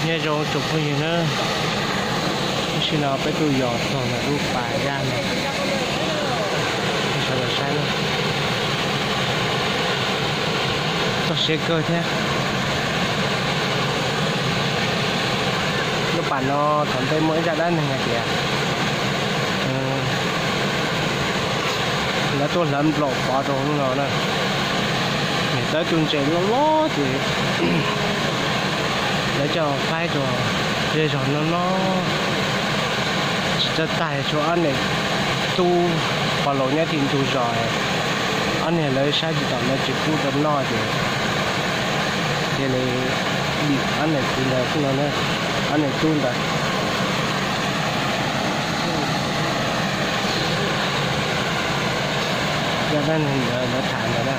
Nyob zoo tsoom phooj ywg na, tam sim no peb tuaj yos txog ntawm lub pas zaj no, sawv daws saib na, txog siab kawg thiab. Lub pas no thaum ntej muaj ib zaj dab neeg hais tias lawv tuaj hlawv nplaum pov rau lub no na, niam tawb tuaj ntses loj loj ces lawv coj faib rau zej zog no no, tsis txawj tag, tshuav ob niam tub pog laus nyob tim ntug zos, ob niag lawv saib tsis taus lawv tsis pub rau noj ces cia li dim ob niam txiv ntawd xwb no na, ob niam tub ntawd. Zaj dab neeg ntawd lawv tham ntawd na,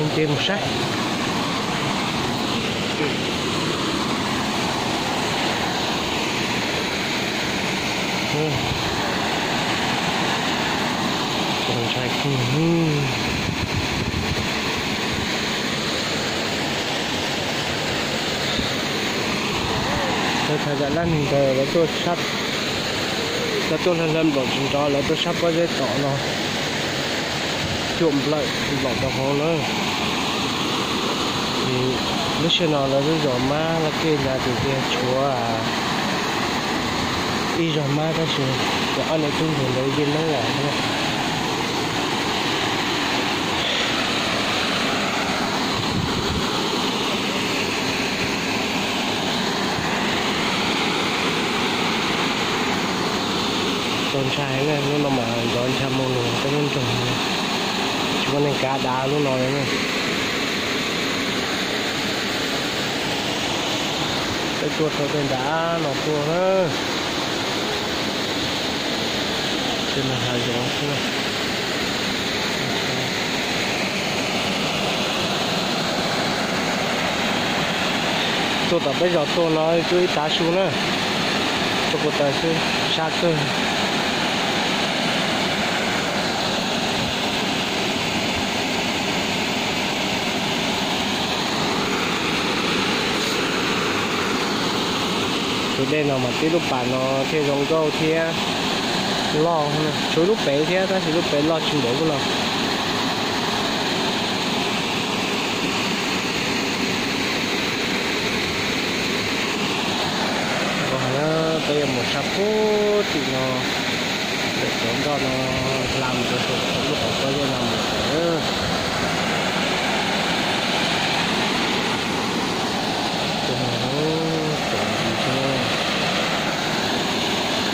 nce mus saib. Ntshai kawg. Lawv tham zaj dab neeg ntawd lawv tuaj, lawv tuaj hlawv hlawv nplaum tsis nrov, lawv tuaj sab pob zeb tom no, cuam nplawm nplaum rau hauv na. Lub sij hawm no lawv lub zos Mab Laj Kej ntawd ces tias tshuav ib zog Mab tab sis cov ob niam tub ntawd yeej neeb lawm. Txaus ntshai na, lub no mas nrov ncha moo lug peb lub nroog, tsis muaj neeg kav dav lub no li na. Peb tuaj tau tej nram no tuaj na, tej no hav zoov xwb na. Tuaj tom peb zos tuaj no tuaj ib tav su na, tuaj ko taw xwb sab kawg. Tus dej no mas tib lub pas no thiaj zoo nkauj thiab loj, tshuav lub pem thiab tab sis lub pem loj tsis npaum lub no. Peb yuav mus sab pem tim no, pem cov nroj no, hla mus rau saum lub qhov pob zeb no mus.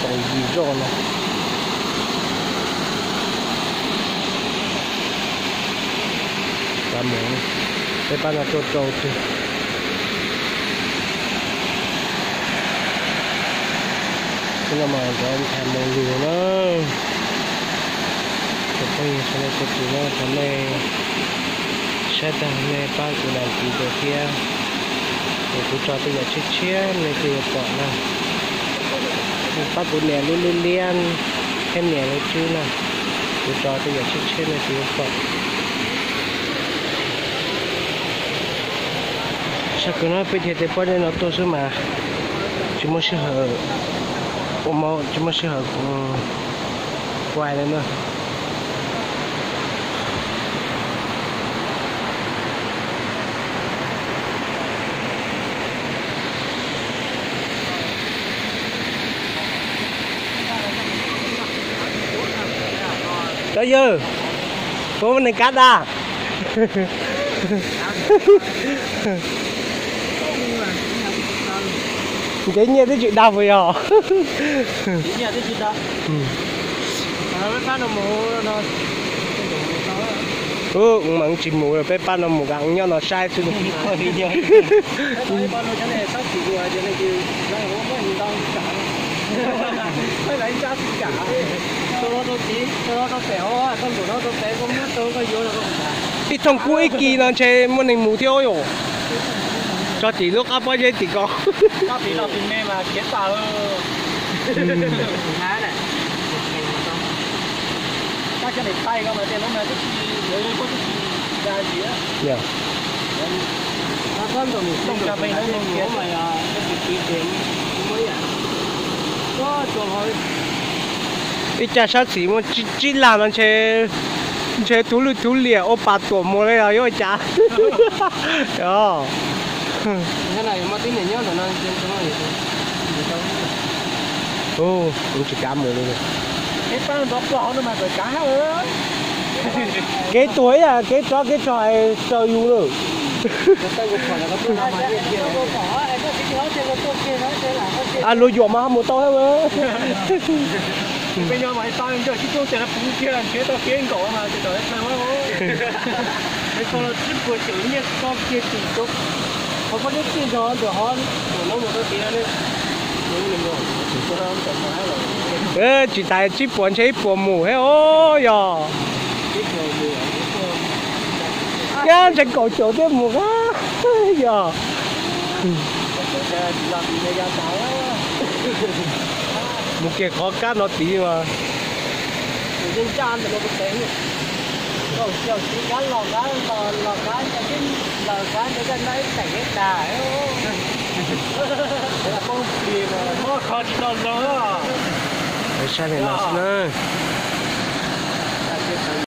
Tau yim zoj no. Peb pab no tuaj rau twg. Hnub no mas nrov ncha moo lug na. Tsoom phooj ywg sawv daws txhua tus na, thov nej saib tag nej pab kuv đăng ký rau thiab, es kuv tso tej yam tshiab tshiab nej thiaj yuav pom na. Pab kuv nias lub liab liab thiab nias lub tswb na, kuv tso tej yam tshiab tshiab nej thiaj yuav pom. Sab kawg no peb dhia tej pob zeb no tuaj xwb mas tsis muaj sij hawm ua, tsis muaj sij hawm quay li na. Cov yawg, puas muaj neeg kav dag? Ntev nyiaj twb tsis dag puas yog? Ub, mas tsis mus, peb pab no mus, nyob no saib xwb. Ib thooj kub ib kis no ntshe muaj neeg mus thiab yom. Tso tim lub qab pob zeb tim ko. Ib co sab xis muaj tsib lag no ntshe, ntshe thub lwj thub liam ua pas tuam mus li os, yuav ua cas. Tsis kav mus li. Kev tuag ib yam kev tsov kev rog hais raws yus lawm. Luag yuam mas ho mus tau thiab. Peb nyob mas tau nco sib coob tias puv kiag nrhiav tau kev nkaum mas ces tau ib tag. Peb tau los tsib puas tseem nyiaj tso kiag tim rau qhov pab dib tij nrog ntawm hov. Tsis tas tsib puas ntshe ib puas mus thiab os yog. Nyab ntshe kaum caum thiab mus qab yog. Mus kiag qhov kab no tid mas. Saib li no xwb na.